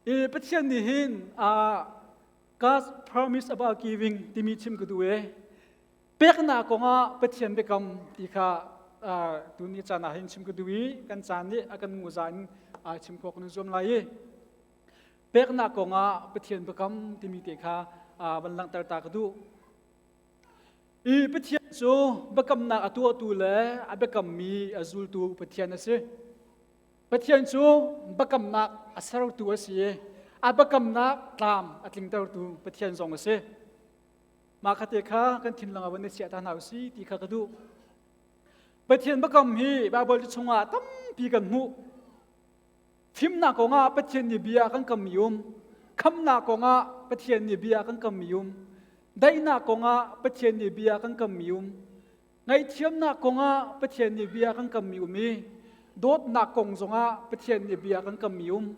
I Pathian nih hin God's promise about giving timi chim ka duh e. Peknak kongah Pathian biakam ti kha tuni caan ah hin chim ka duh i kan caan nih a kan nguza in chim khawh kan zuam lai i peknak kongah Pathian biakam timi te kha van langhter ta ka duh. I Pathian cu biakamnak a tuahtu le a biakammi a zultu Pathian a si. Pathian cu biakamnak a sertu a si i a biakamnak tlam a tlingtertu Pathian zong a si. Mah khate kha kan thinlung ah van i chiah ta hna usih ti kha ka duh. Pathian biakam hi Baibal chungah tampi kan hmuh. Fimnak kongah Pathian nih bia kan kammi um. Khamnak kongah Pathian nih bia kan kammi um. Daihnak kongah Pathian nih bia kan kammi um. Ngaihthiamnak kongah Pathian nih bia kan kammi um i dawtnak kong zongah Pathian nih bia kan kammi um.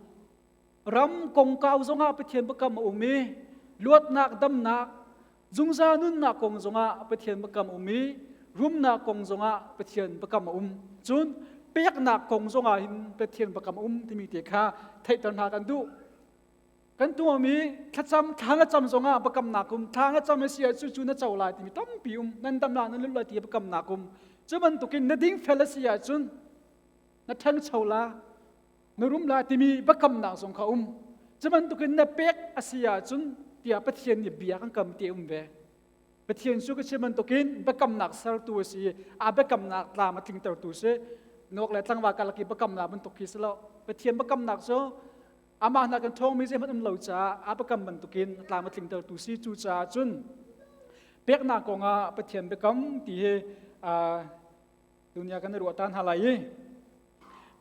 Ram kongkau zongah Pathian biakam a um i luatnak damnak zungzal nunnak kong zongah Pathian biakam a um i rumnak kong zongah Pathian biakam a um. Cun peknak kong zongah hin Pathian biakam a um timi te kha theihter hna kan duh. Kan tuahmi thlacam thla na cam zongah biakamnak um thla na cam a si ahcun cu na co lai timi tampi um nan dam la nan lut lai ti biakamnak um cu bantukin na dingfel a si ahcun na ṭhangcho la na rum la timi biakamnak zong kha um cu bantukin na pek a si ahcun tiah Pathian nih bia kan kam ti um ve Pathian cu ka chim bantukin biakamnak sertu a si a biakamnak tlam a tlingtertu si nok le tlangval karlak i biakamnak bantuk khi si lo Pathian biakamnak cu amah hna kan ṭhawngmi zeihmanh um lo caah a biakam bantukin tlam a tlingtertu si cu caah cun peknak kongah Pathian biakam ti hi dunia kan i ruah ta hna lai i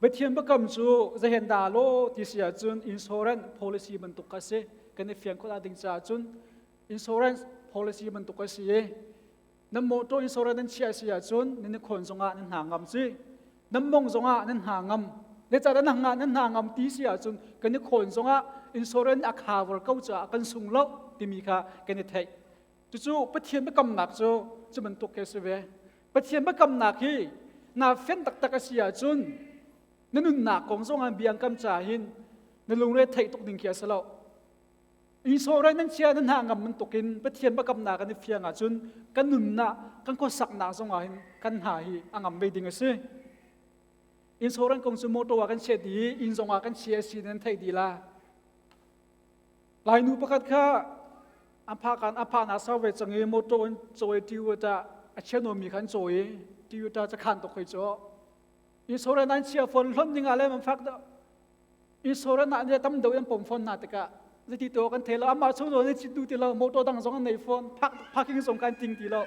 Pathian biakam cu zeihen dah law ti si ahcun insurance policy bantuk a si. Kan i fiang khawh ding caah cun insurance policy bantuk a si i nan motor insurance nan chiah si ahcun nan i khawn zongah nan hna ngam si. Nan mong zongah nan hna ngam. Le ca nan hna nan hna ngam ti si ahcun kan i khawn zongah insurance a cover ko caah kan sung lo timi kha kan i theih. Cucu Pathian biakamnak cu cu bantuk khi a si ve. Pathian biakamnak hi naa fen taktak a si ahcun na nunnak kong zong ah biangkam ca hin na lungre theih tuk ding khi a si lo. Insurance nan chia nan hna ngam bantukin Pathian biakamnak kan i fiang ahcun kan nunnak kan khuasaknak zong ah hin kan hna hi a ngam ve ding a si. Insurance kong cu motor ah kan chiah dih inn zong ah kan chia si nan theih dih la. Lainu pakhat kha an phakan a phana sau ve cang i motor in cawi Toyota a chianomi kha an cawi Toyota ca khan tok hoi cu insurance an chia phone hlon ding ah le man fak dah insurance ah ne tam deuh an pom phone na tikah zeiti to kan thei lo amah chung zong ne chit du ti lo motor dang zong an nei phone parking zong kan ting ti lo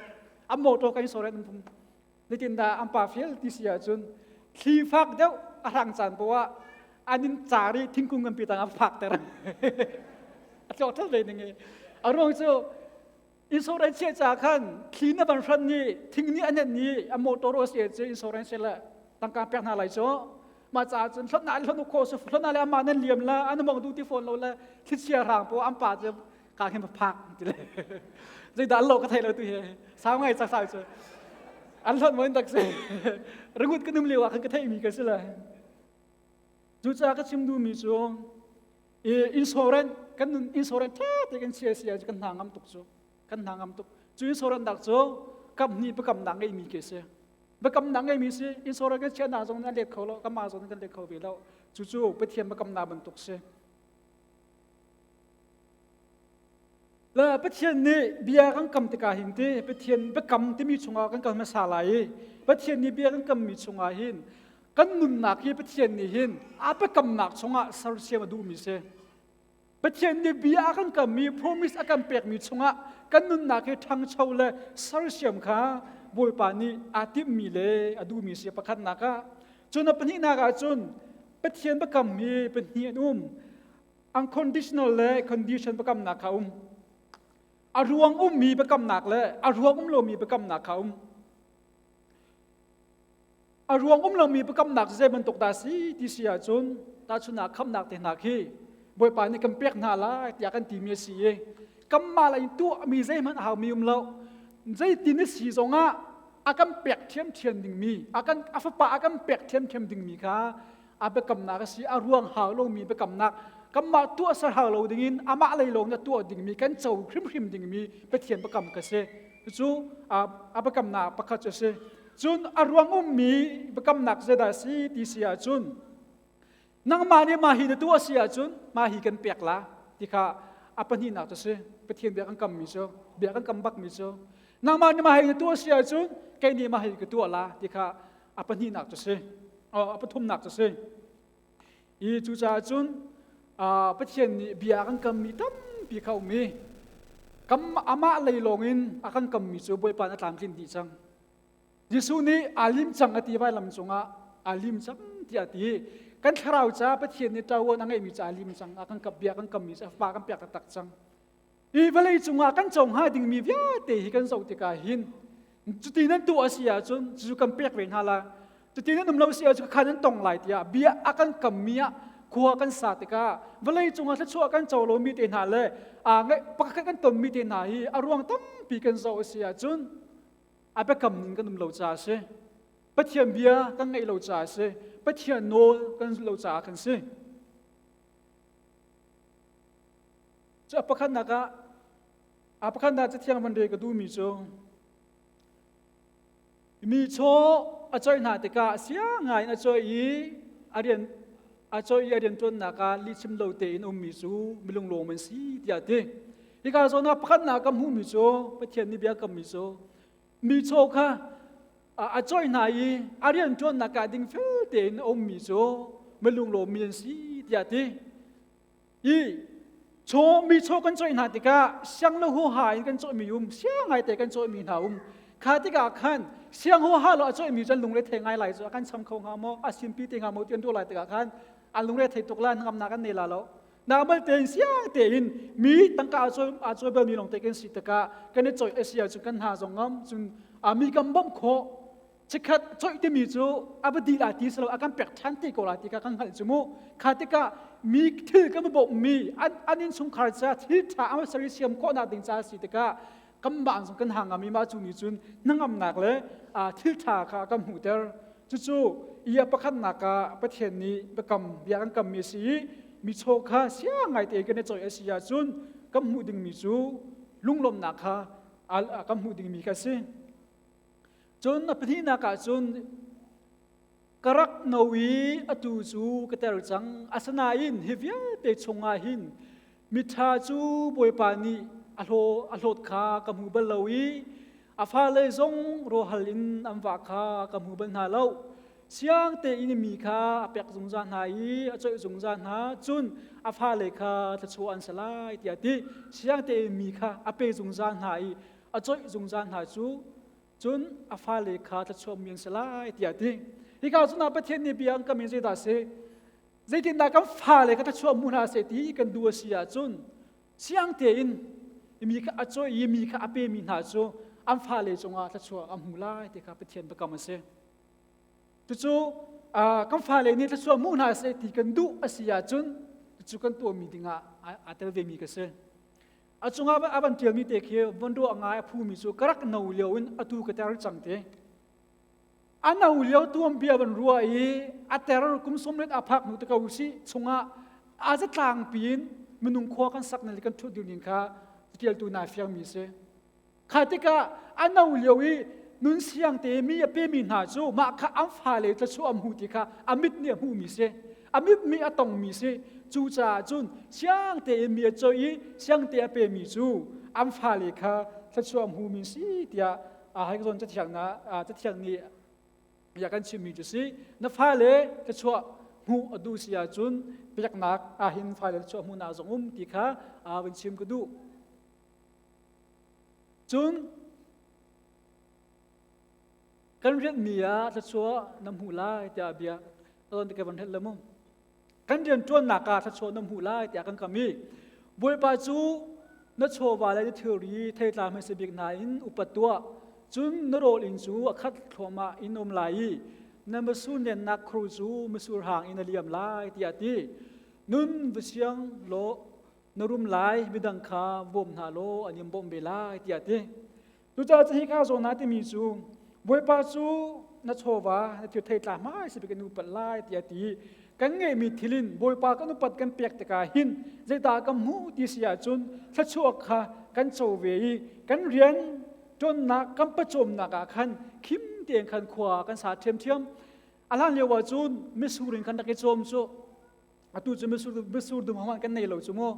am motor kan insurance an pum Zeitindah an pa fial ti si ahcun thli fak deuh a hrang caan poah an in car i thingkung nganpi tang ah phak ter. A tlawh ṭhal ve ning i. A ruang cu insurance chiah ca khan thli na van hran ni thing nih a nenh ni a motor o si cu insurance le tangka pek hna lai cu mah caah cun hlon na hlon kho su hlon na le amah nan liam la an mong du ti phone lo le thlichia rang po an pa cu ka hin phak ti le zeidah lo ka thei lo tu hi sau ngai chak sau cu an hlon mo in tak si rangut ka num lio ah khan ka theih mi ka si le cucaah ka chim duhmi cu insurance kan nun insurance ṭha te kan chia si kan hna ngam tuk cu kan hna ngam tuk cu insurance nak cu kam hnih biakamnak ngeimi ke si biakamnak ngeimi si insurance kan chiahnak zong nan let kho lo kanmah zong kan let kho ve lo cucu Pathian biakamnak bantuk si Le Pathian nih bia kan kam tikah hin ti Pathian biakam timi chungah kan kal hmasa lai i Pathian nih bia kan kammi chungah hin kan nunnak hi Pathian nih hin a biakamnak chungah sersiam a duhmi si. Pathian nih bia a kan kammi promise a kan pekmi chungah kan nunnak hi ṭhangcho le sersiam kha Bawipa nih aa timhmi le a duhmi si pakhatnak ah. Cun a pahnihnak ah cun Pathian biakam hi pahnih an um. Unconditional le condition biakamnak kha um. A ruang ummi biakamnak le a ruang um lomi biakamnak kha um. A ruang um lomi biakamnak zei bantuk dah si ti si ahcun tahchunhnak khamnak te hna khi Bawipa nih kan pek hna lai tiah kan timi a si i kanmah lei in tuahmi zeihmanh a haumi um lo. Zeitin a si zongah a kan pek ṭhiamṭhiam dingmi, a kan a fapa a kan pek ṭhiamṭhiam dingmi kha a biakamnak a si a ruang hau lomi biakamnak. Kanmah tuah ser hau lo dingin amah lei lawng na tuah dingmi kan co hrimhrim dingmi Pathian biakam ka si. Cucu a biakamnak pakhat cu a si. Cun a ruang ummi biakamnak zeidah a si ti si ahcun nangmah nih mah hi na tuah si ahcun mah hi kan pek la ti kha a pahnihnak cu si. Pathian bia kan kammi cu bia kan kam bakmi cu nangmah nih mah hi na tuah si ahcun kei nih mah hi ka tuah la ti kha a pahnihnak cu si. A pathumnak cu si. I cucaah cun Pathian nih bia a kan kammi tampi kha um i kam amah lei lawngin a kan kammi cu Bawipa a tlamtlin dih cang. Jesuh nih aa lim cang a ti vailam cungah aa lim cang tiah a ti. Kan thlarau ca Pathian nih ṭavuan a ngeihmi ca aa lim cang, a kan kap bia kan kammi cu a fapa kan pek taktak cang. Hi vawlei cungah kan co hnga dingmi vialte hi kan zoh tikah hin cuti nan tuah a si ahcun cucu kan pek ve hna lai. Cuti nan um lo si ahcun kha nan tong lai tiah bia a kan kammi ah khua kan sa tikah vawlei cungah thluachuah kan co lomi te hna le pakhat kan tonmi te hna hi a ruang tampi kan zoh a si ahcun a biakam ning kan um lo caah a si. Pathian bia kan ngaih lo caah a si. Pathian nawl kan zulh lo caah kan si. Cu a pakhatnak ah a pakhatnak cathiang van rel ka duhmi cu mi chaw a coih hna tikah siang ngai in a coih i a rian a coih i a rianṭuannak ah lihchim lo tein ummi cu milunglawm an si tiah a ti. Hika zawn ah pakhatnak ka hmuhmi cu Pathian nih bia kammi cu mi chaw kha a coih hna i a rianṭuannak ah dingfel tein a ummi cu milunglawmmi an si tiah a ti. I chaw mi chaw kan cawih hna tikah siang le huaha in kan cawihmi um siang ngaite kan cawihmi hna um kha tikah khan siang huaha lo a cawihmi cu an lungre thei ngai lai cu a kan cham kho hnga maw a simpi te hnga maw ti an ruah lai tikah khan an lungre thei tuk la hnangamnak an nei la lo normal tein siang tein mi tangka a cawi a cawi balmi lawng te kan si tikah kan i cawih a si ahcun kan hna zong ngam cun a mi kan bawmh khawh Chikkhat coih timi cu a va dih lai ti si lo a kan pek ṭhan te ko lai ti kha kan hngalh cu mu. Kha tikah mi thil kan bawmhmi an an innchungkhar ca thil ṭha an sersiam khawhnak ding ca si tikah kanmah zong kan hang ngam i mah cu nih cun hnangamnak le thil ṭha kha a kan hmuhter. Cucu i a pakhatnak ah Pathian nih biakam bia kan kammi a si i mi chaw kha siang ngai tein kan i coih a si ahcun kan hmuh dingmi cu lunglawmhnak kha kan hmuh dingmi kha a si. Cun a pahnihnak ah cun ka rak no i atu cu ka ter cang. Asinain hi vialte chungah hin miṭha cu Bawipa nih a hlaw a hlawt kha ka hmu bal lo i a fale zong rawhal in an vah kha ka hmu bal hna lo. Siang tein mi kha a pek zungzal hna i a coih zungzal hna. Cun a fale kha thluachuah an si lai tiah a ti. Siang tein mi kha a pe zungzal hna i a coih zungzal hna cu cun a fale kha thluachuahmi an si lai tiah a ti. Hika cun ah Pathian nih bia an kam in zeidah a si? Zeitindah kan fale kha thluachuah hmu hna seh ti kan duh a si ahcun siang tein mi kha a coih i mi kha a pemi hna cu an fale cungah thluachuah an hmu lai ti kha Pathian biakam a si. Cucu kan fale nih thluachuah hmu hna seh ti kan duh a si ahcun cucu kan tuahmi dingah aa tel vemi ka si. A cungah a van ṭialmi te khi von ruah ngai a phumi cu ka rak no lio in atu ka ter cang te. A no lio tuam bia van ruah i a ter kum sawmriat a phak hnu te ko si chungah a zatlang piin minung khua kan sak le kan ṭhut ding ning kha ṭialtu nai fiangmi si. Kha tikah a no lio i nun siang te mi a pemi hna cu mah kha an fale thluachuah an hmu ti kha a mit nih a hmuhmi si. A mit nih a tongmi si. Cucaah cun siang tein mi a coih i siang te a pemi cu an fale kha thluachuah hmumi si tiah hai zawn cathiang na cathiang nih ya kan chimmi cu si. Na fale thluachuah hmuh a duh si ahcun peknak ahhin fale thluachuah hmuhnak zong um ti kha van chim ka duh. Cun kan rianhmi ah thluachuah na hmuh lai tiah bia tawn te ka van hrelh le mu. Kan rian ṭuannak ah thluachuah na hmuh lai tiah kan kam i Bawipa cu na chawva le na thilri theitla hmasa bik hna in upat tuah. Cun na rawl inn cu a khat thluahmah in um lai i na masur nennak khur cu masur hang in a liam lai tiah a ti. Nun va siang law na rum lai midang kha bawm hna law an in bawmh ve lai tiah a ti. Cucaah cu hika zawn ah timi cu Bawipa cu na chawva na thil theitla hmai si bik in upat lai tiah a ti. Kan ngeihmi thil in Bawipa kan upat kan pek tikah hin zeidah kan hmuh ti si ahcun thluachuah kha kan co ve i kan rian ṭuannak kan pawcawmnak ah khan khim tein khan khua kan sa ṭhiamṭhiam. A hlan lio ah cun mitsur in khan rak i cawm cu. Atu cu mitsur dum hmanh kan nei lo cu mu.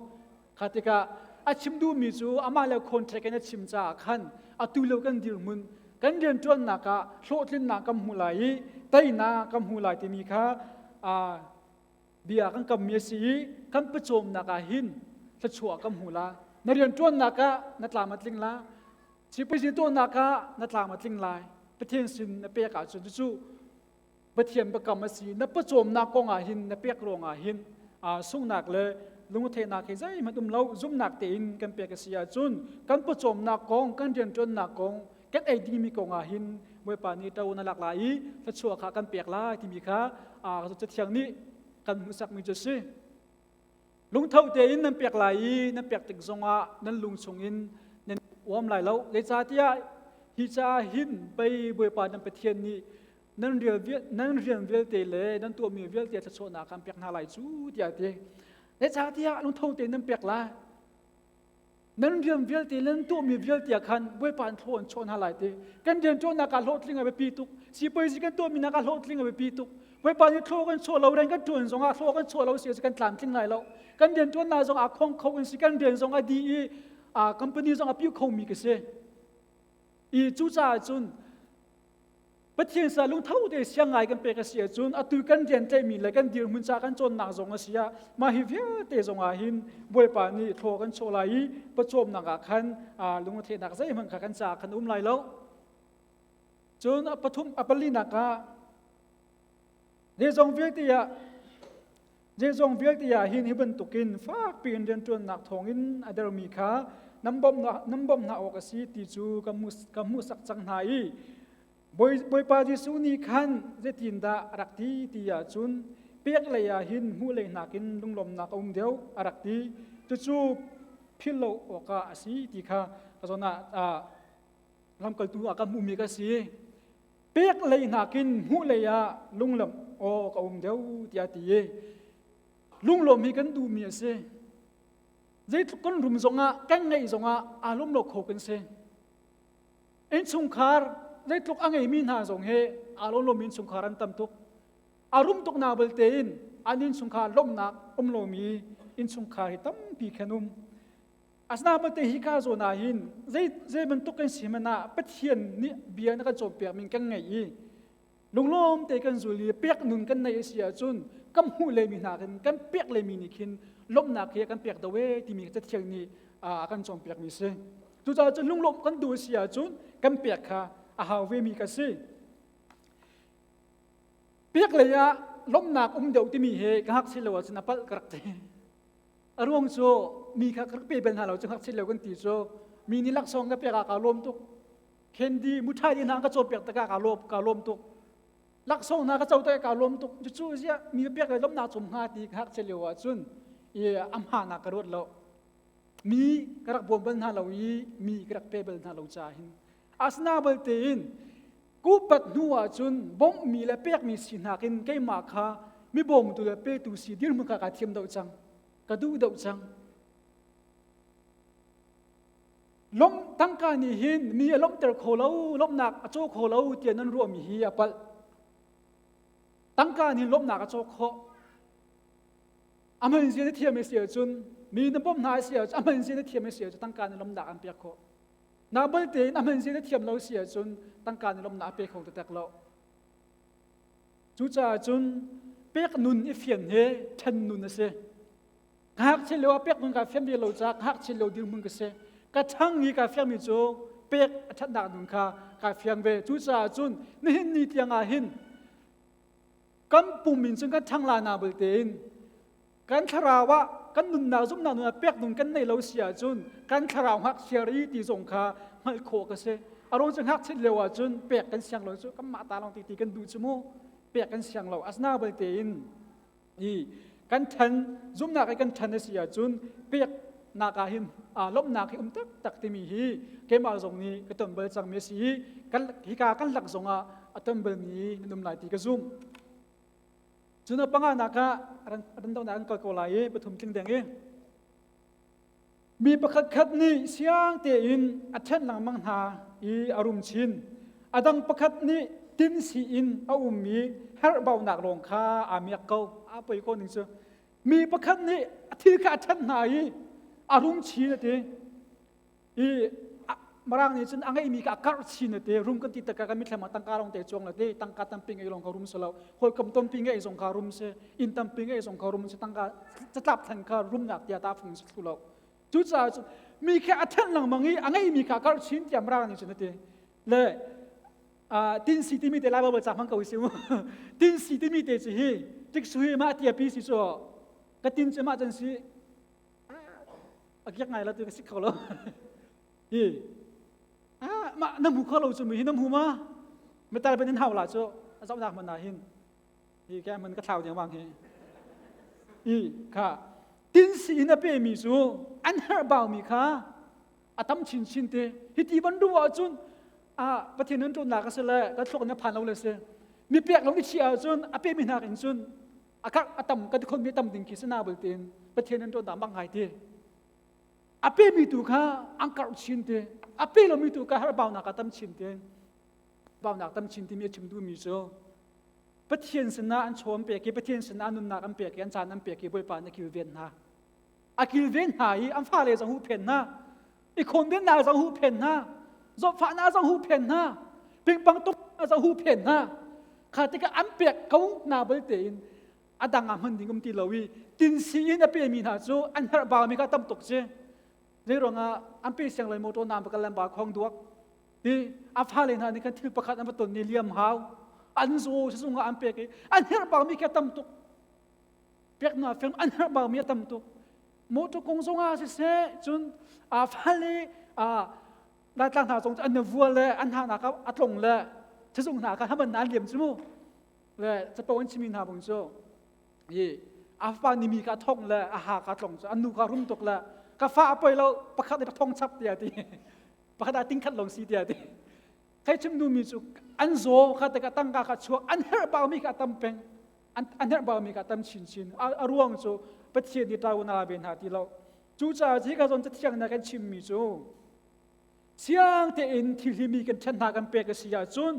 Kha tikah a chim duhmi cu amah le contract in a chim caah khan atu lio kan dirhmun kan rianṭuannak ah hlawhtlinnak kan hmu lai i teinak kan hmu lai timi kha bia kan kammi a si i kan pawcawmnak ah hin thluachuah kan hmu la. Na rianṭuannak ah na tlam a tling la. Sipuazi tuahnak ah na tlam a tling lai. Pathian sin na pek ahcun cucu Pathian biakam a si. Na pawcawmnak kong ah hin na pek ruangah hin sunghnak le lungretheihnak hi zeihmanh um lo zumhnak tein kan pek a si ahcun kan pawcawmnak kong kan rianṭuannak kong kan ei dingmi kong ah hin Bawipa nih ṭo na lak lai i thluachuah kha kan pek lai timi kha Cathiang nih kan hmuhsakmi cu a si. Lungtho tein nan pek lai i nan pek tik zongah nan lung chungin nan uam lai lo. Zeicahtiah hi caah hin pei Bawipa nan Pathian nih nan rian vialte le nan tuahmi vialte thluachuahnak kan pek hna lai cu tiah a ti. Zeicahtiah lungtho tein nan pek lai. Nan rian vialte le nan tuahmi vialte ah khan Bawipa an thlaw an chuah hna lai ti. Kan rian ṭuannak ah hlawhtling a biapi tuk. Sipuazi kan tuahmi nak ah hlawhtling a biapi tuk. Bawipa nih thlaw kan chuah lo, rian kan ṭuan zong ah thlaw kan chuah lo si kan tlamtling lai lo. Kan rian ṭuannak zong ah khong kho in si, kan rian zong a dih i company zong a piu khomi ka si. I cucaah cun Pathian sa lungtho te siang ngai kan pek a si ahcun atu kan rian tlaihmi le kan dirhmun ca kan cawnnak zong a si ah mah hi vialte zong ah hin Bawipa nih thlaw kan chuah lai i pawcawmnak ah khan lungretheihnak zeihmanh kha kan caah khan um lai lo. Cun a pathum a palinak ah zeizong vialte ah zeizong vialte ah hin hi bantukin fakpi in rianṭuannak thawngin a dermi kha nan bawmh hna awk a si ti cu ka hmuhsak cang hna i Bawipa Jesuh nih khan zeitindah a rak ti ti ahcun pek lei ah hin hmuh lei nakin lunglawmhnak a um deuh a rak ti. Cucu philh lo awkah a si ti kha ka zawn ah lamkaltu ah ka hmuhmi ka si. Pek lei nakin hmuh lei ah lunglawmh awk a um deuh tiah a ti i lunglawm hi kan duhmi a si. Zeitluk kan rum zongah kan ngeih zongah aa lawm lo kho kan si. Innchungkhar zeitluk a ngeimi hna zong hi aa lawm lomi innchungkhar an tam tuk. A rum tuk na belte in an innchungkhar lawmhnak um lomi innchungkhar hi tampi khan um. Asinain belte hi ka zawn ah hin zei zei bantuk kan si hmanh ah Pathian nih bia na kan cawnpiak mi kan ngeih i lunglawm te kan zul i pek nun kan neih a si ahcun kan hmuh lemi hna khin kan pek lemi nih khin lawmhnak hi kan pek do e timi cathiang nih a kan cawnpiak mi si. Cucaah cun lunglawmh kan duh a si ahcun kan pek kha a hau vemi ka si. Pek lei ah lawmhnak um deuh timi hi ka hngakchia lo ahcun a palh ka rak ti. A ruang cu mi kha ka rak pe bal hna lo cu ngakchia lo kan ti cu mi nih laksawng ka pek ah kaa lawm tuk. Candy muṭhai hna ka cawpiak tikah kaa lawm kaa lawm tuk. Laksawng hna ka co tikah kaa lawm tuk. Cucu ziah mi pek le lawmhnak cum hnga ti ka ngakchia lio ahcun i a hmanak ka ruat lo. Mi ka rak bawm bal hna lo i mi ka rak pe bal hna lo caah hin asina balte in kupat hnu ahcun bawmhmi le pekmi si nakin keimah kha mi bawmtu le petu si dirhmun kha kaa thiam deuh cang ka duh deuh cang lawmh tangka nih hin mi a lawmhter kho lo lawmhnak a caw kho lo tiah nan ruahmi hi a palh tangka nih lawmhnak a cawk khawh A hman zia na thiam a si ahcun mi na bawmh hna a si ahcun a hman zia na thiam a si ahcun tangka na lawmhnak an pek khawh. Na balte in a hman zia na thiam lo si ahcun tangka na lawmhnak a pe kho taktak lo. Cucaah cun pek nun i fian hi ṭhen nun a si. Ka ngakchia lio ah pek nun kaa fian ve lo caah ka ngakchia lio dirhmun ka si. Ka ṭhang i kaa fiangmi cu pek a ṭhatnak nun kha kaa fiang ve. Cucaah cun nihin ni tiang ah hin kan pum in cun kan ṭhang la na bal tein kan thlarau ah kan nunnak zumhnak nun ah pek nun kan nei lo si ahcun kan thlarau ngakchia ri ti zong kha hngalh khawh ka si a ruang cu ngakchit lio ahcun pek kan siang lo cu kanmah ta lawng ti ti kan duh cu mu pek kan siang lo asna bal tein i kan ṭhan zumhnak i kan ṭhan a si ahcun pek nak ah hin lawmhnak hi um taktak timi hi keimah zong nih ka ton bal cangmi a si i kan hika kan lak zongah a ton balmi nan um lai ti ka zumh. Cun a panganak ah randonak an kal ko lai i pathum tling deng i mi pakhat khat nih siang tein a ṭhenh lengmang hna i a rum chin. A dang pakhat nih tin si in a ummi herhbaunak lawng kha aa miak ko. A poi ko ning cu. Mi pakhat nih a thil kha a ṭhenh hna i a rum chin a ti. I Mirang nih cun a ngeihmi kha a karh chin a ti. Rum kan ti takah kan mitthlam ah tangka lawng te cuang la ti. Tangka tampi ngei lawng kha rum si lo. Hawikom tampi ngei zong kha rum si. Inn tampi ngei zong kha rum si. Tangka catlap than kha rumnak tiah ta phung si thlu lo. Cucaah cun mi kha a thenh lengmang i a ngeihmi kha a karh chin tiah Mirang nih cun a ti. Le tin si timi te Lai Baibal ca hmang ko si mu. Tin si timi te cu hi tiksu hi mah tia pi si cu ka tin cu mah can si a kiak ngai la tu ka sik kho lo hi ah mah na hmu kho lo cu mi hi na hmu ma metal ban in hau la cu a zohnak man ah hin hi ka man ka thlau ding wang hi i kha tin si in a pe mi cu an herh bau mi kha a tam chin chin te hi ti ban du ahcun a pathian nan ṭawnnak a si le ka thluk na phan lo le si mi pek lo ni chi ahcun a pe mi hnak in cun a karh a tam kan khon mi tam ding khi sana bal tein Pathian an ṭawn bang ngai ti a pe mi tu kha an karh chin te a pe lomi tu kha harbaunak a tam chin te baunak tam chin timi a chim duhmi cu Pathian sinah an chaw an pek i Pathian sinah nunnak an pek i an caan an pek i Bawipa nih a kilven hna a kilven hna i an fale zong huhphen hna i khawndennak zong huhphen hna zawtfahnak zong huhphen hna pingpang tuk zong huhphen hna kha tikah an pek ko hna bal tein a dang ah hman ding um ti lo i tinsi in a pemi hna cu an herh baumi kha tam tuk si zei ruangah an pe siang lai motor nam ka lamba khong duak ti a fale hna nih khan thil pakhat an va ton ni liam hau an zaw sizung ah an pek i an herh baumi kha tam tuk peknak film an herh baumi a tam tuk motor kong zongah siseh cun a fale a laitlang hna zong an vual le an hna a tlong le thizung hna kha haman an liam cu mu le capo an chimi hna bang cu i a fa ni mi ka thong le a ha ka tlong cu an nu ka rum tuk le ka fa a poi lo pakhat nih thong chap tiah ti pakhat ah tingkhat long si tiah ti kai chim nu mi cu an zaw kha te ka tangka kha chuak an herh baumi kha tam peng an herh baumi kha tam chinchin a ruang cu Pathian nih ṭau na ve hna ti lo cucaah hi ka zawn cathiang na kan chimmi cu siang tein thil hi mi kan ṭhen hna kan pek a si ahcun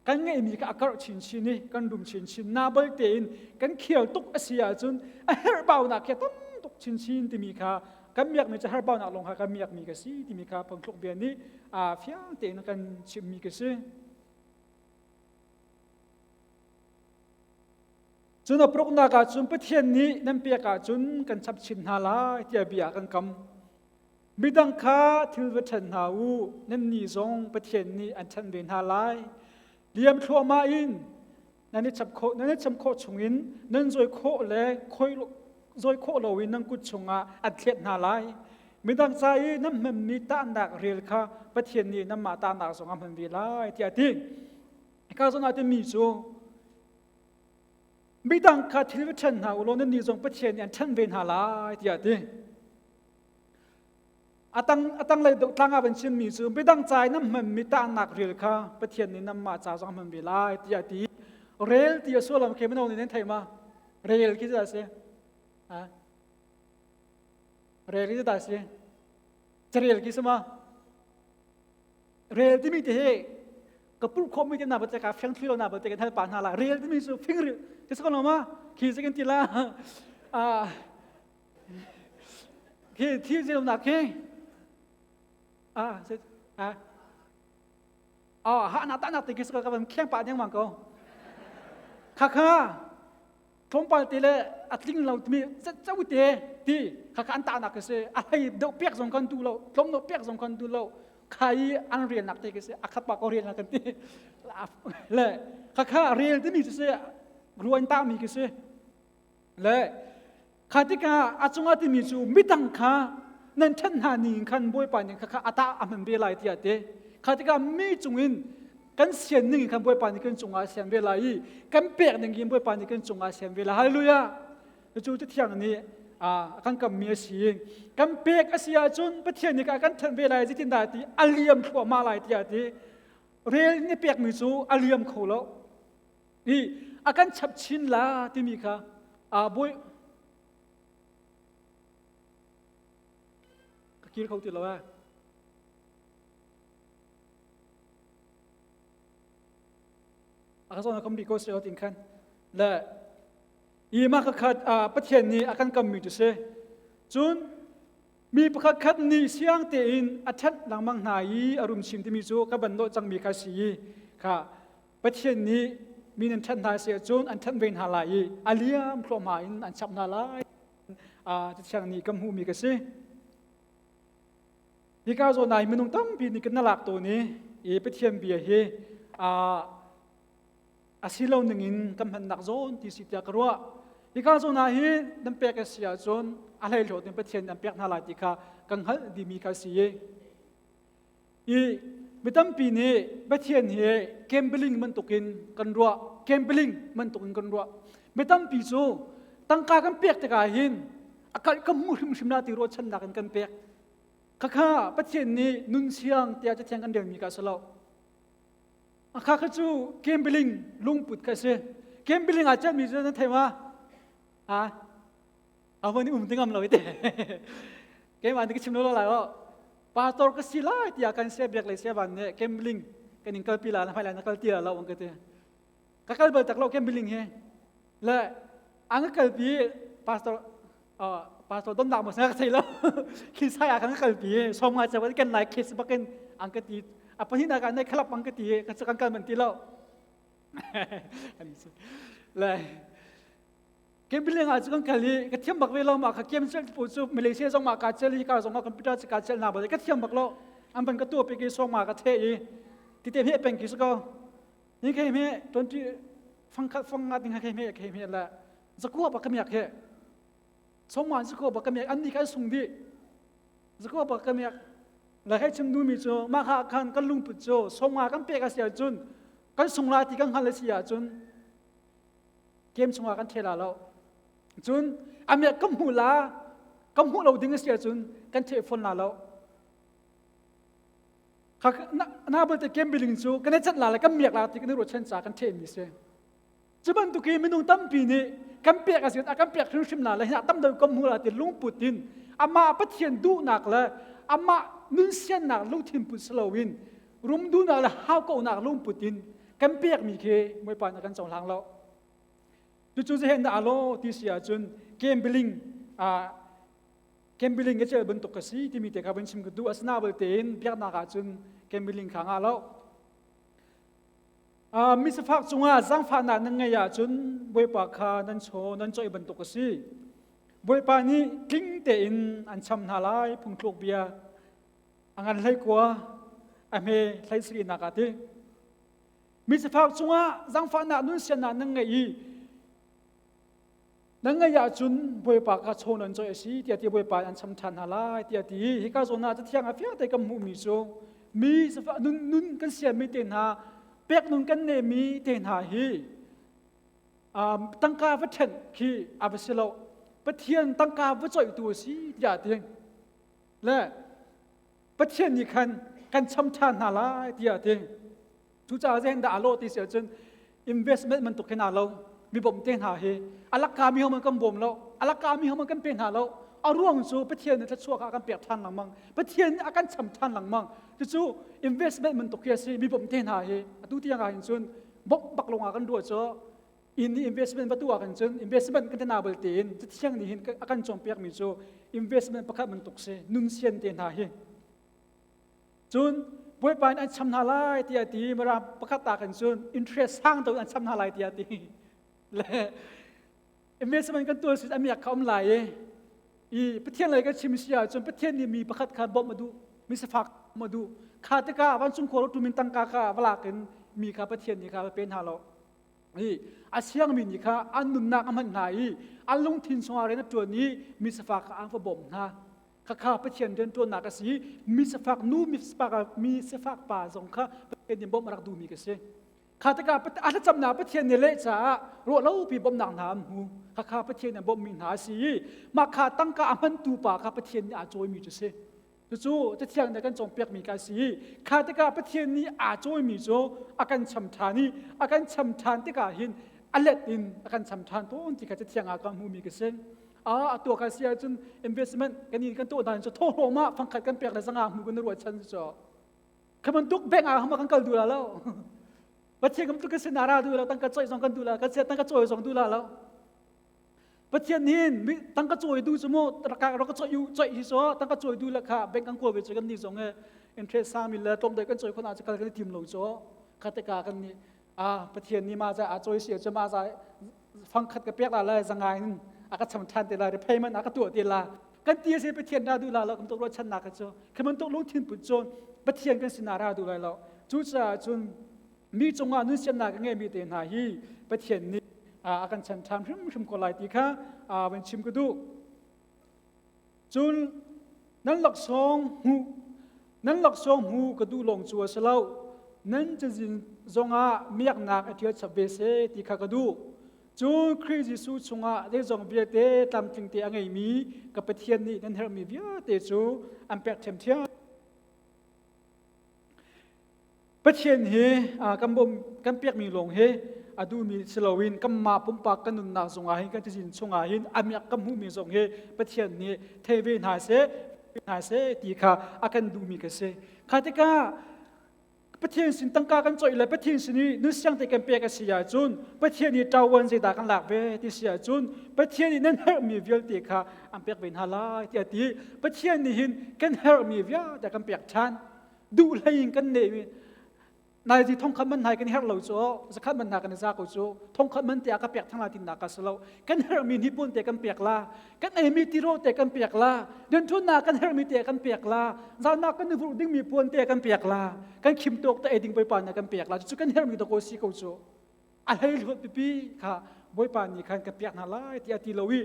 kan ngeihmi kha a karh chinchin i kan rum chinchin na bal tein kan khial tuk a si ahcun a herhbaunak khi a tam tuk chinchin timi kha kan miakmi cu herhbaunak lawng kha kan miakmi ka si timi kha phungthluk bia nih fiang tein kan chimmi ka si. Cun a paruknak ah cun Pathian nih nan pek ahcun kan chap chin hna lai tiah bia kan kam. Midang kha thil va ṭhen hna u, nannih zong Pathian nih an ṭhen ve hna lai. Liam thluahmah in nan i chap khawh, nan i cham khawh chungin nan zawi khawh le khoi zawi khawh loin nan kut chungah an thlet hna lai. Midang ca i nan hmanmi tahnak rel kha Pathian nih nanmah tahnak zong a hman ve lai tiah a ti. Hika zawn ah timi cu midang kha thil va ṭhen hna u law nannih zong Pathian nih an ṭhen ve hna lai tiah a ti. A tang a tanglei deuh tlang ah van chimmi cu midang ca i nan hmanmi tahnak rel kha Pathian nih nanmah ca zong a hman ve lai tiah a ti. Rel ti a sullam khi mino nih nan thei ma? Rel khi dah a si? Rel khi dah a si? Carel khi si ma? Rel timi te hi ka pulh khawhmi te na ba te ka fiang thli lo na ba te kan hal pa hna la rel timi cu fing ril ti sa ko ma khi se kan ti la a khi thi zil na khi a se a a ha na ta na te ki sa ka ban kheng pa ding mang ko kha kha tlawmpal te le a tling lo timi ceu te ti kha kha an tahnak ka si a hlei deuh pek zong kan duh lo tlawm deuh pek zong kan duh lo kha i an rialnak te ka si a khat pa ko rialnak kan ti le kha kha rel timi cu si ruan tahmi ka si le kha tikah a cungah timi cu midang kha nan ṭhen hna ning khan Bawipa nih kha kha a tah a hman ve lai tiah ti kha tikah mi cungin kan sian ning khan Bawipa nih kan cungah a sian ve lai i kan pek ning in Bawipa nih kan cungah a sian ve lai hallelujah cu cu thiang nih a kan kammi a si kan pek a si ahcun Pathian nih a kan ṭhen ve lai zeitindah ti a liam thluahmah lai tiah ti rel ni pekmi cu a liam kho lo i a kan chap chin la timi kha a bawi ka kir kho ti lo eh. A ka zawn a kam bi ko si tin khan le i ma ka khat Pathian nih a kan kammi cu si. Cun mi pakhat khat nih siang tein a ṭhanh lengmang hna i a rum chin timi cu ka ban dawh cangmi kha si i kha Pathian nih mi nan ṭhanh hna si ahcun an ṭhanh ve hna lai i a liam thluahmah in an chap hna lai. Cathiang nih kan hmuhmi ka si. Hika zawn ah minung tampi nih kan lak tawn i i Pathian bia hi a si lo ningin kan hmannak zawn ti si tiah ka ruah. Hika zawn ah hi nan pek a si ahcun a hleihlawt in Pathian an pek hna lai ti kha kan hngalh dimi kha si i i mi tampi nih Pathian hi gambling bantukin kan ruah gambling bantukin kan ruah. Mi tampi cu tangka kan pek tikah hin a kalh ka hmu hrimhrim la ti ruahchannak in kan pek. Khakha Pathian nih nun siang tiah Cathiang kan relmi kha a si lo. A kha kha cu gambling lungput kha a si. Gambling ah chiahmi cu nan thei ma? Ha? A van i um ti ngam lo te. Keimah nih ka chim lo lai o. Pastor ka si lai tiah kan sia biak le sia van nih gambling kan in kalpi la na hmai lai na kal ti lo ang ka ti. Ka kal bal tak lo gambling hi. Le ang ka kalpi pastor pastor donnak mo sa ka thei lo khi sai ah kan kalpi som nga chaw kan lai case bakin ang ka ti a pahnih na ka nai khalap ang ka ti ka kan kal man ti lo le gambling ah cu kan kal i ka thiam bak ve lo ma ka kem chel pu chu Malaysia zong ma ka chel hi ka zong ma computer ka chel na ba ka thiam bak lo an ban ka tu pe ki song ma ka the i ti te he peng ki su ko ni ke me 20 fang khat fang nga ding ha ke me ke me la zakua ba kamiak he songman zakua ba kamiak an ni kan sung di zakua ba kamiak la hei chim nu mi cu ma kha khan kan lungput cu songa kan pek a si ahcun kan sung la ti kan hngal a si ahcun kem chungah kan thela lo cun amiak kan hmu la kan hmuh lo ding a si ahcun kan theh fon la lo na balte kem biling cu kan i cat la le kan miak la ti kan i ruahchan ca kan theh mi si Cu bantuk i minung tampi nih kan pek a si a kan pek hrimhrim la le hi tam deuh kan hmu la ti lungput in amah Pathian duhnak le amah nunsiannak lungthin put si loin rum duhnak le haukonak lungput in kan pekmi khi Bawipa nih a kan cohlang lo. Cucu zeihen dah alo ti si ahcun gambling gambling ka cel bantuk ka si timi te kha van chim ka duh asina belte in biaknak ahcun gambling kha ngah lo. Misifak cungah zaangfahnak nan ngeih ahcun Bawipa kha nan chaw nan coih bantuk a si. Bawipa nih tling tein an cham hna lai phungthluk bia a ngan 19 a hme 17nak ah ti. Misifak cungah zaangfahnak nun siannak nan ngeih i nan ngeih ahcun Bawipa kha chaw nan coih a si tiah ti Bawipa an cham ṭhan hna lai tiah ti hika zawn ah cathiang ah fiang te kan hmuhmi cu mi nun nun kan sianmi te hna pek nun kan nehmi te hna hi tangka va ṭhenh khi a va si lo Pathian tangka va coihtu a si tiah ti le Pathian nih khan kan cham ṭhan hna lai tiah ti Cucaah zeitindah aa lawh ti si ahcun investment bantuk hin aa lo. Mi bawmh te hna hi a lakka mi hohmanh kan bawm lo, a lakka mi hohmanh kan pe hna lo. A ruang cu Pathian nih thluachuah kha a kan pek ṭhan lengmang. Pathian nih a kan cham ṭhan lengmang. Cucu investment bantuk hi a si. Mi bawmh te hna hi atu tiang ah hin cun bawmh bak lawng ah kan ruah cu inn i investment va tuah ah khan cun investment kan tina bal tein Cathiang nih hin a kan cawnpiakmi cu investment pakhat bantuk si nun sian te hna hi Cun Bawipa in an cham hna lai tiah ti Mirang pakhat ta kan cun interest sang deuh an cham hna lai tiah ti. Le investment kan tuah si amiak kha um lai i i Pathian lei kan chim si ahcun Pathian nih mi pakhat kha bawmh a duh mi sifak bawmh a duh kha tikah vancung khua tumin tangka kha va lak in mi kha Pathian nih kha va pe hna lo i a siangmi nih kha an nunnak a hman hna i an lungthin chungah rian a ṭuan i mi sifak kha an va bawmh hna Khakha Pathian rianṭuannak a si. Mi sifak nu, mi sifak pa zong kha Pathian nih bawmh a rak duhmi ka si. Kha tikah a thlacamnak Pathian nih leh caah ruahlopi bawmhnak hna an hmu. Khakha Pathian nih bawmhmi hna a si i mah kha tangka a hmantu pa kha Pathian nih aa cawimi cu si. Cucu Cathiang nih a kan cawnpiakmi ka si i kha tikah Pathian nih aa cawimi cu a kan cham ṭhan i a kan cham ṭhan tikah hin a let in a kan cham ṭhan tawn ti kha cathiang ah ka hmuhmi ka si. A tuah ka si ahcun investment kan in kan tuah dan cu thawhlawm ah fangkhat kan pek le zanga hmu kan ruah chan cu. Kha bantuk bank ah hama kan kal duh la lo. Pathian kan tuk kan sin ara duh lo, tangka coih zong kan duh la, kan sia tangka cawi zong duh la lo. Pathian hin tangka cawi du cu mu rak rak coih u coih hi so tangka cawi du la kha bank kan kawl ve cu kan ni zong e interest sang mi le tlawm deuh kan cawi khona cu kal kan i tim lo cu kha teka kan ni a Pathian nih mah za a cawi si cu mah za fangkhat ka pek la lai zangai in a ka cham ṭhan te la repayment a ka tuah te la kan ti si Pathian ra duh la lo kan tuk ruahchannak ka cu khi bantuk lungthin put cun Pathian kan sinah ra duh lai lo cucaah cun mi cungah nun siannak a ngeimi te hna hi Pathian nih a kan chan ṭhan hrimhrim ko lai ti kha van chim ka duh Cun nan laksawng hmuh nan laksawng hmu ka duh lawng cu a si lo. Nan cazin zongah miaknak a ṭial chap ve seh ti kha ka duh. Cun Khrih Jesuh chungah zeizong vialte tlamtling te a ngeimi ka Pathian nih nan herhmi vialte cu an pek ṭhiamṭhiam. Pathian hi kan bawm kan pekmi lawng hi a duhmi si loin kanmah pumpak kan nunnak zongah hin kan cazin chungah hin a miak kan hmuhmi zong hi Pathian nih thei ve hna seh hna seh ti kha a kan duhmi ka si. Kha tikah Pathian sin tangka kan coih le Pathian sin i nunsiang te kan pek a si ahcun Pathian nih ṭawan zeidah kan lak ve ti si ahcun Pathian nih nan herhmi vialte kha an pek ve hna lai tiah a ti. Pathian nih hin kan herhmi vialte kan pek ṭhan. Duh hlei in kan nehmi nai zi thongkhat man nai kan herh lo cu zakhat man na kan za ko cu thongkhat man te a ka pek thang la tin na ka salo kan herhmi ni pun te kan pek la kan eimi tiro te kan pek la rianṭuan na kan herhmi te kan pek la zalnak kan vurh dingmi puan te kan pek la kan khim tawk te ei ding bawipa na kan pek la cu kan herhmi to ko si ko cu a hleihluat pipi kha Bawipa nih khan ka pek hna lai tiah ti lo i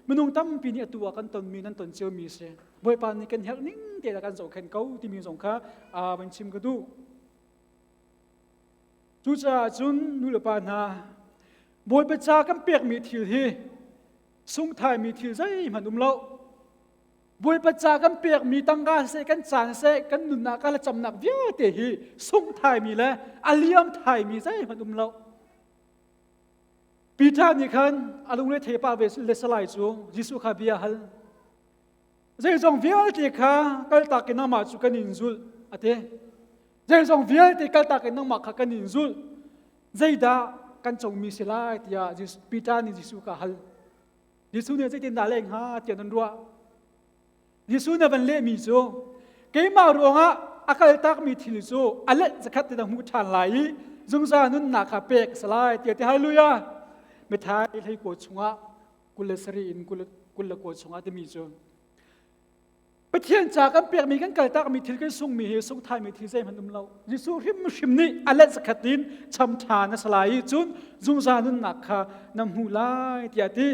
minung tampi nih atu ah kan tonmi nan ton ciomi si Bawipa nih kan herh ning te kan zohkhenh ko timi zong kha van chim ka duh. Cucaah cun nu le pa hna Bawipa ca kan pekmi thil hi sungthaimi thil zeihmanh um lo. Bawipa ca kan pekmi tangka seh kan caan seh kan nunnak ka camnak vialte hi sungh thaimi le a liam thaimi zeihmanh um lo. Peter nih khan a lungre thei pa ve le salai cu Jesuh kha bia hal. Zeizong vialte kha kaltak in amah cu kan in zulh a ti. Zeizong vialte kaltak in nangmah kha kan in zulh. Zeidah kan comi si lai tiah Peter nih Jesuh kha hal. Jesuh nih zeitindah leh hnga tiah nan ruah? Jesuh nih a van lehmi cu keimah ruangah a kaltakmi thil cu a let zakhat te na hmuh ṭhan lai i zungzal nunnak kha pek a si lai tiah ti hallelujah Mithai hlei kaw chungah 27 in 29 chungah timi cu Pathian ca kan pekmi kan kaltakmi thil kan sungmi hi sungthaimi thil zeihmanh um lo. Jesuh hrimhrim nih a let zakhat in cham ṭhan a si lai i cun zungzal nunnak kha na hmu lai tiah a ti.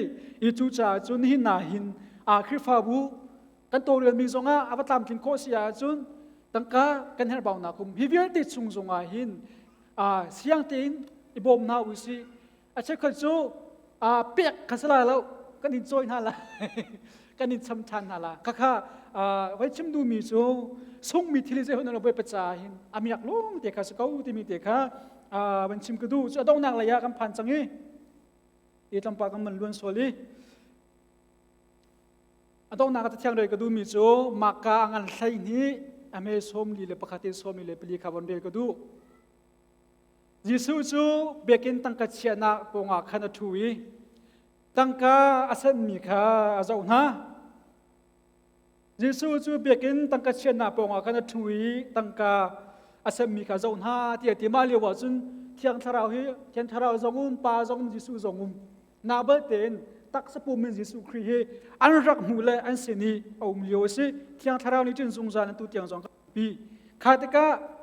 I cucaah cun nihin na hin a Khrihfabu kan tawlrelmi zongah a va tlamtlin khawh si ahcun tangka kan herhbaunak um hi vialte chung zongah hin siang tein i bawm hna u sih. A cheukhat cu pek kha si lai lo kan in cawi hna lai kan in cham ṭhan hna la khakha vai chim duhmi cu sungmi thil zei hun lo pa hin a miak lung te kha si ko timi te kha van chim ka duh cu a donghnak lei ah kan phan cang i i tlawmpal kan man luan sual i a donghnak ah thiang rel ka duhmi cu maka a ngan hlei hnih a me 41 in 44 kha von rel ka duh Jesuh cu biakinn tangka chiahnak pawngah khan a ṭhu i tangka a senmi kha a zoh hna. Jesuh cu biakinn tangka chiahnak pawngah khan a ṭhu i tangka a senmi kha a zoh hna tiah a ti. Mah lio ah cun Thiang Thlarau hi Thiang Thlarau zong um, Pa zong um, Jesuh zong um. Na bal tein taksa pum in Jesuh Khrih hi an rak hmuh le an sin i a um lio a si. Thiang Thlarau nih cun zungzal an tu tiang zong pi. Kha tikah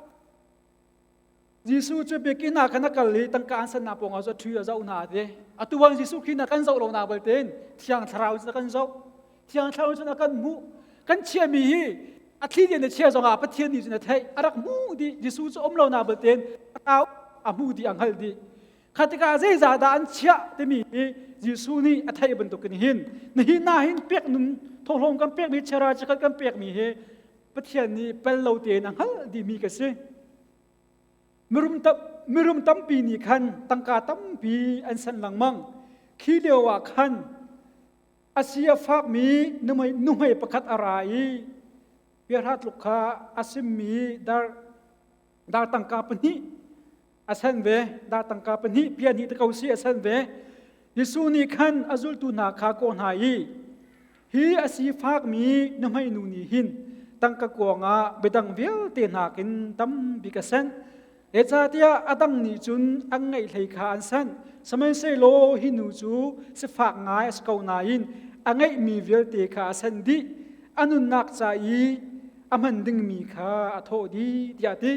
Jesuh cu biakinn ah khan a kal i tangka an sannak pawngah cu a ṭhu a zoh hna ti. Atu ah Jesuh Khrih na kan zoh lo na balte in Thiang Thlarau cu kan zoh. Thiang Thlarau cu na kan hmuh. Kan chiami hi a thli lian na chia zongah Pathian nih cun a theih. A rak hmuh dih. Jesuh cu um lo na balte in Thlarau a hmuh dih a hngalh dih. Kha tikah zeizah dah an chiah timi hi Jesuh nih a theih bantukin hin nihin na hin pek nun thawhlawm kan pekmi chera chikhat kan pekmi hi Pathian nih pel lo tein a hngalh dihmi ka si. Mirum tampi nih khan tangka tampi an san lengmang. Khi lio ah khan a si a fakmi nuhmei pakhat a ra i piahra tluk kha a simmi dar dar tangka pahnih a san ve dar tangka pahnih pia hnih te ko si a san ve Jesuh nih khan a zultu hna kha kawh hna i hi a sifakmi nuhmei nu nih hin tangka kuang ah biadang vialte nakin tam bik a sanh Zeicahtiah a dang nih cun an ngeih hlei kha an sanh. Sihmanhsehlaw hi nu cu sifak ngai a si ko nain a ngeihmi vialte kha a sanh dih. A nunnak ca i a hman dingmi kha a thawh dih tiah a ti.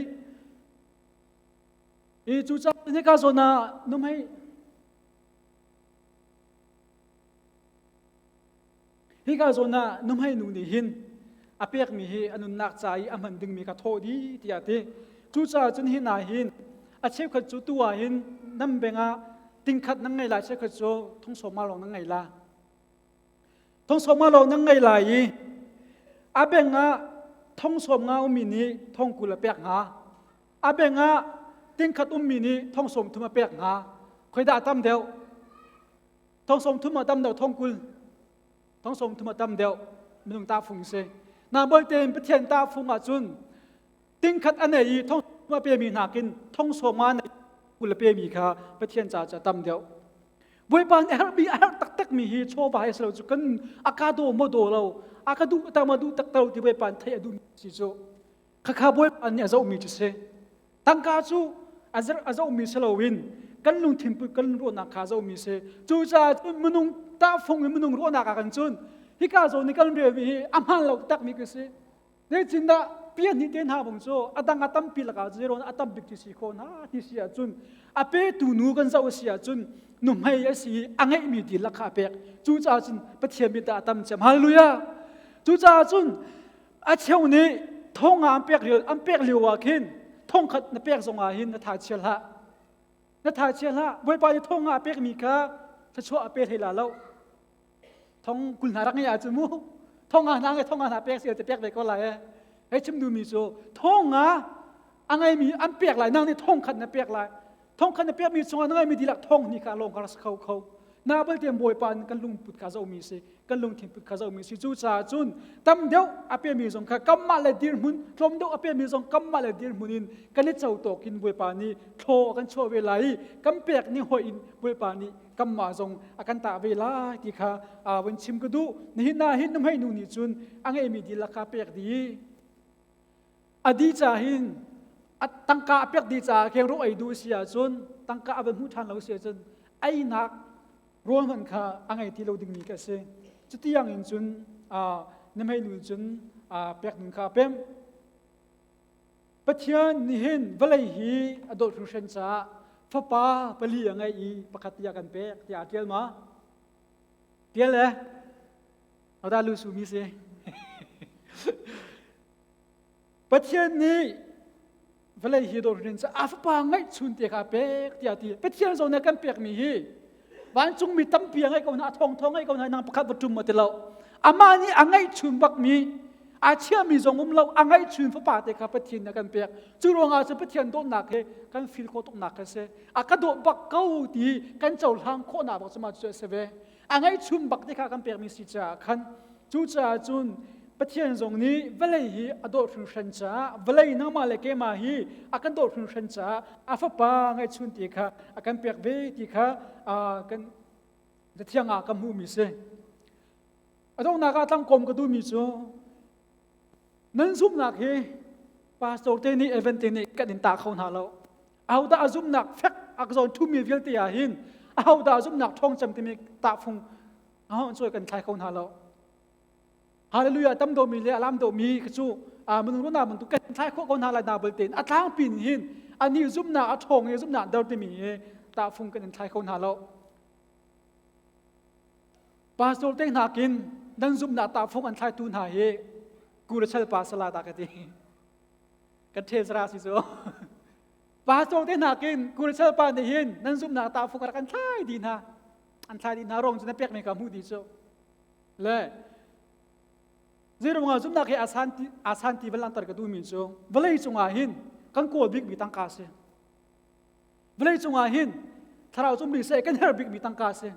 I cucaah hika zawn ah nuhmei Hika zawn ah nuhmei nu nih hin a pekmi hi a nunnak ca i a hman dingmi kha thawh dih tiah a ti. Cucaah cun hi hna hin a cheukhat cu tu ah hin nan beng ah tingkhat nan ngei lai cheukhat cu thong sawma lawng nan ngei la. Thong sawma lawng nan ngei lai i a beng ah thong sawm nga ummi nih thong 20 a pek hnga. A beng ah tingkhat ummi nih thong 30 a pek hnga. Khoi dah tam deuh? Thong 30 a tam deuh thong 20 thong 30 a tam deuh minung tahfung si na bawi tein Pathian tahfung ahcun tingkhat a nei i thong a pemi nakin thong sawma nei 20 a pemi kha Pathian ca cu a tam deuh Bawipa nih a herhmi a herh taktakmi hi chawva he si lo cu kan a ka daw maw daw lo a ka duh tak maw duh tak lo ti Bawipa nih theih a duhmi si cu khakha Bawipa nih a zohmi cu si Tangka cu a zohmi si loin kan lungthin put kan ruahnak kha a zohmi si. Cucaah cun minung tahfung in minung ruahnak ah kan cun hika zawn i kan relmi hi a hmaan lo takmi ka si. Zeitindah pia hnih te hna bang cu a dang a tampi lakah zero a tam bik ti si khawh hna ti si ahcun a petu nu kan zoh a si ahcun nuhmei a si i a ngeihmi dihlak kha a pek. Cucaah cun Pathian mit ah a tam cem. Hallelujah! Cucaah cun A cheu nih thong ah an pek lio an pek lio ah khin thong khat na pek zong ah hin na tha chia hlah. Na tha chia hlah. Bawipa nih thong ah a pekmi kha thluachuah a pe hlei la lo. Thong 20 hna rak ngei ahcun mu thong ah hna ngei thong ah hna pek si te pek ve ko lai e. Hei chim duhmi cu thong ah a ngeimi an pek lai nang nih thong khat na pek lai. Thong khat na pekmi chungah na ngeimi dihlak thong hnih kha lawng kha rak si kho kho. Na balte Bawipa in kan lungput kha zohmi si kan lungthin put kha zohmi si cucaah cun tam deuh a pemi zong kha kanmah le dirhmun tlawm deuh a pemi zong kanmah le dirhmun in kan i co tawk in Bawipa nih thlaw a kan chuah ve lai i kan pek ning hoih in Bawipa nih kanmah zong a kan tah ve lai ti kha vun chim ka duh nihin ah hin nuhmei nu nih cun a ngeihmi dihlak kha pek dih A dih caah hin a tangka a pek dih caah keng ro ei duh si ahcun tangka a va hmuh ṭhan lo si ahcun einak rawl hmanh kha a ngei ti lo dingmi ka si. Cutiang in cun na hmeinu cun pek ding kha a pemh. Pathian nih hin vawlei hi a dawt hringhran caah fapa pali a ngei i pakhat tiah kan pek tiah a ṭial ma? Ṭial e? Hodah lu sumi si? Pathian nih vawlei hi dawr in a fapa ngaihchun te kha pek tiah ti. Pathian zong nih kan pekmi hi vancungmi tampi a ngeih ko hna, a thawng ngeih ko hna, nang pakhat va ṭum ma ti lo. Amah nih a ngaihchun bakmi, a chiami zong um lo, a ngaihchun fapa te kha Pathian nih a kan pek. Cu ruangah cun Pathian dawtnak hi kan feel khawh tuknak kha si. A ka dawt bak ko ti kan cohlang khawhnak bak cu mah cu a si ve. A ngaihchun bak te kha kan pekmi si caah khan cucaah cun Pathian zong nih vawlei hi a dawt hringhran caah vawlei nangmah le keimah hi a kan dawt hringhran caah a fapa ngaihchun ti kha a kan pek ve ti kha kan Cathiang ah ka hmuhmi si. A donghnak ah tlangkawm ka duhmi cu nan zumhnak hi pastor te nih event te nih kan in tah kho hna lo. Ahodah a zumhnak fek a zawn ṭhumi vialte ah hin ahodah a zumhnak ṭhawng cem timi tahfung aho cawi kan thlai kho hna lo. Hallelujah tam dawmi le alam dawmi khi cu minung ruahnak bantuk kan thlai khawh ko hna lai na bal tein a tlangpi nih hin anih zumhnak a ṭhawng i zumhnak dar timi hi tahfung kan in thlai kho hna lo. Pastor te hna kin nan zumhnak tahfung an thlaitu hna hi kurachal pa sala ta ka ti. Kan ṭhel zara si cu. Pastor te hna kin kurachal pa nih hin nan zumhnak tahfung rak an thlai dih hna. An thlai dih hna rong cu na pek mi ka hmuh dih cu. Le zeiruangah zumhnak hi a san ti van langhter ka duhmi cu vawlei cungah hin kan kawl bikmi tangka si. Vawlei cungah hin thlarau cum ri seh kan herh bikmi tangka si.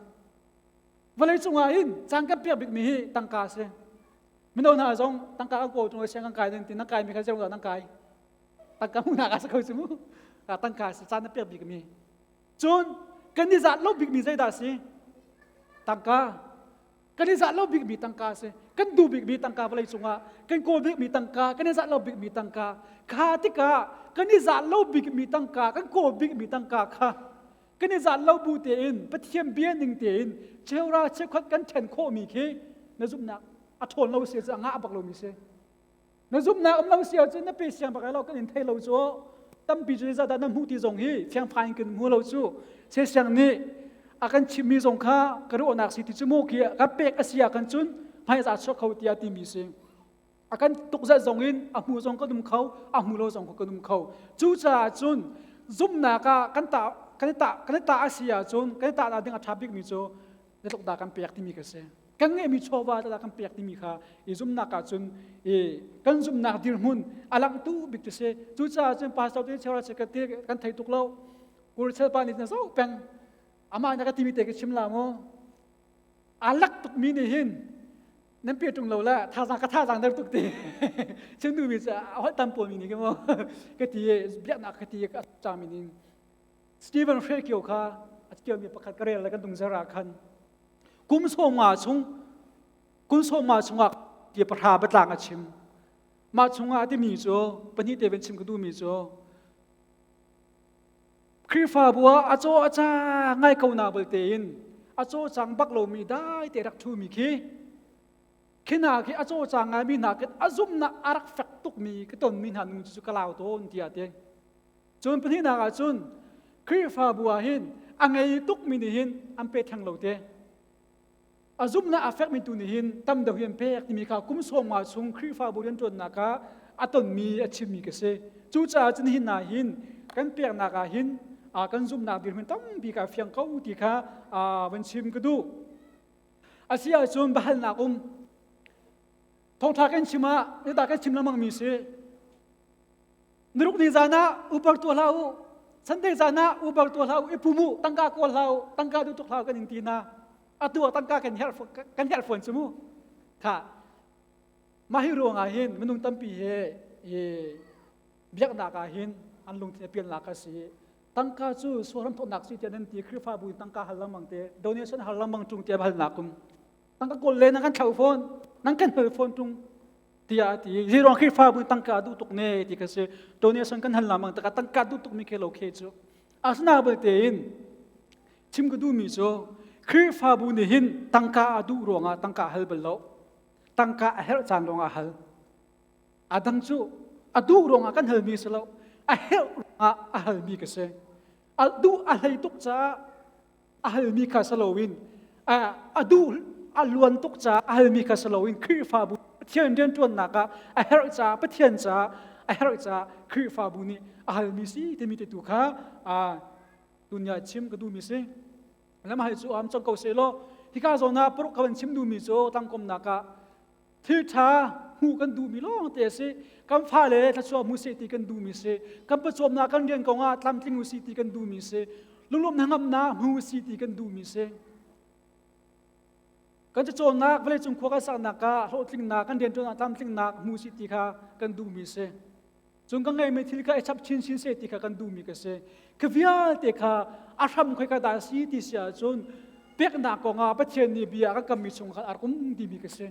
Vawlei cungah hin caan kan pek bikmi hi tangka si. Mino hna zong tangka kan kawl tung siang kan kai nan ti nan kai mi kha zeirung dah nan kai? Tangka hmuhnak ah si kho cu mu. Tangka si caan na pek bikmi. Cun kan i zat lo bikmi zeidah si? Tangka. Kan i zah lo bikmi tangka a si. Kan duh bikmi tangka vawlei cungah kan kawl bikmi tangka, kan i zah lo bikmi tangka. Kha tikah kan i zah lo bikmi tangka, kan kawl bikmi tangka kha kan i zah lo bu tein Pathian bia ning tein cheura cheukhat kan ṭhen khawhmi khi na zumhnak a ṭhawn lo si cu a ngah bak lomi si. Na zumhnak um lo si ahcun na pe siang bak lo kan in thei lo cu tampi cu zeidah na hmuh ti zong hi fiangfai in kan hmu lo cu siang nih a kan chimmi zong kha ka ruahnak si ti cu mu khi kan pek a si ah kan cun hmai za chuak kho tiah timi si a kan tukzat zong in a hmu zong kan um kho a hmu lo zong kan um kho cucaah cun zumhnak ah kan ta kan ta kan ta a si ahcun kan ta na ding a ṭha bikmi cu na tluk dah kan pek timi ka si kan ngeihmi chawva dah kan pek timi kha i zumhnak ahcun i kan zumhnak dirhmun a langhtu bik tu si. Cucaah cun pastor te chera che kan thei tuk lo kurchel pa nih na zo peng amah na ka timi te ka chim la mu a lak tuk mi nih hin nan pe tung lo la thazang ka thazang der tuk ti chim du mi cha a hol tam pawl mi nih ke mo ka ti biaknak ka ti ka cha mi ning Stephen Hrekio kha a mi pakhat ka rel le kan tung zara khan kum 50 chung kum 50 chungah ti pahra batlang a chim. Mah chungah timi cu pahnih te chim ka duhmi cu Khrihfabu ah a caw a ca ngai ko na bal tein a caw cang bak lomi dai te rak ṭhumi khi khi hna khi a caw cang ngaimi hna khi a zumhnak a rak fek tukmi ka tonmi hna nung cu ka lau tawn tiah ti. Cun pahnihnak ah cun Khrihfabu ah hin a ngei tukmi nih hin an pe theng lo te. A zumhnak a fekmi tu nih hin tam deuh hi an pek timi kha kum 50 chung Khrihfabu rianṭuannak ah a tonmi a chimmi ka si. Cucaah cun hin ah hin kan peknak ah hin kan zumhnak dirhmun tampi ka fiang ko ti kha van chim ka duh. A si ahcun biahalnak um. Thawngṭha kan chim ah zeidah kan chim lengmangmi si? Niruk ni zan ah ubar tuah hlah u. Sunday zan ah ubar tuah hlah u. I pum u, tangka kawl hlah u, tangka duh tuk hlah u kan in ti hna. Atu ah tangka kan herh kan herh fawn cu mu. Kha mah hi ruang ah hin minung tampi he i biaknak ah hin an lungthin a pialnak a si. Tangka cu sualram thawknak si tiah nan ti Khrihfabu in tangka hal lengmang te donation hal lengmang ṭung tiah halnak um. Tangka kawl le nan kan thlauh fawn, nan kan hal fawn ṭung. Tiah a ti. Zeiruang Khrihfabu tangka duh tuk ne ti kha si. Donation kan hal lamang taka tangka duh tuk mi khe lo khe cu. Asina belte in chim ka duhmi cu Khrihfabu nih hin tangka a duh ruangah tangka hal bal lo. Tangka a herh caan ruangah hal. A dang cu a duh ruangah kan halmi si lo. A herh ruangah a halmi ka si. A duh a hlei tuk caah a halmi kha si loin a duh a luan tuk caah a halmi kha si loin Khrihfabu Pathian rianṭuannak ah a herh caah Pathian caah a herh caah Khrihfabu nih a halmi si timi te tu kha dunya chim ka duhmi si. Lam hai cu am cang ko seh law hika zawn ah paruk ka van chim duhmi cu tlangkomnak ah Thil ṭha hmuh kan duhmi lawng te a si. Kan fale thluachuah hmu seh ti kan duhmi si. Kan pawcawmnak kan rian kong ah tlamtling u si ti kan duhmi si. Lunglawmh hnangamnak hmu u si ti kan duhmi si. Kan cacawnnak vawleicung khua kan saknak ah hlawhtlingnak kan rianṭuannak tlamtlingnak hmu si ti kha kan duhmi si. Cun kan ngeihmi thil kha i chap chinchin seh ti kha kan duhmi ka si. Khi vialte kha a hram khoi ka dah si ti si ahcun peknak kong ah Pathian nih bia a kan kammi chung khan a rak um timi ka si.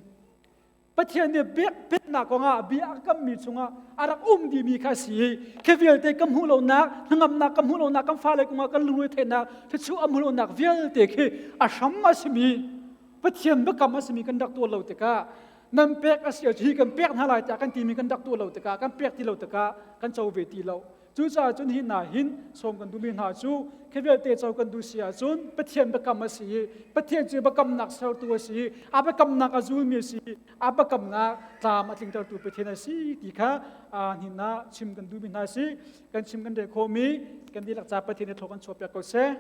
Pathian nih pek peknak kong ah bia a kammi chungah a rak um timi kha si i khi vialte kan hmuh lonak hnangamnak kan hmuh lonak kan fale kong ah kan lungre theihnak thluachuah a hmuh lonak vialte khi a hram a simi Pathian biakam a simi kan rak tuah lo tikah nan pek a si hi kan pek hna lai tiah kan timi kan rak tuah lo tikah kan pek ti lo tikah kan co ve ti lo. Cucaah cun hi hna hin sawm kan duhmi hna cu khi vialte co kan duh si ahcun Pathian biakam a si i Pathian cu biakamnak sertu a si i a biakamnak a zulmi a si i a biakamnak tlam a tlingtertu Pathian a si ti kha hnin ah chim kan duhmi hna si. Kan chim kan rel khawhmi kan dihlak ca Pathian nih thaw kan chuahpiak ko seh.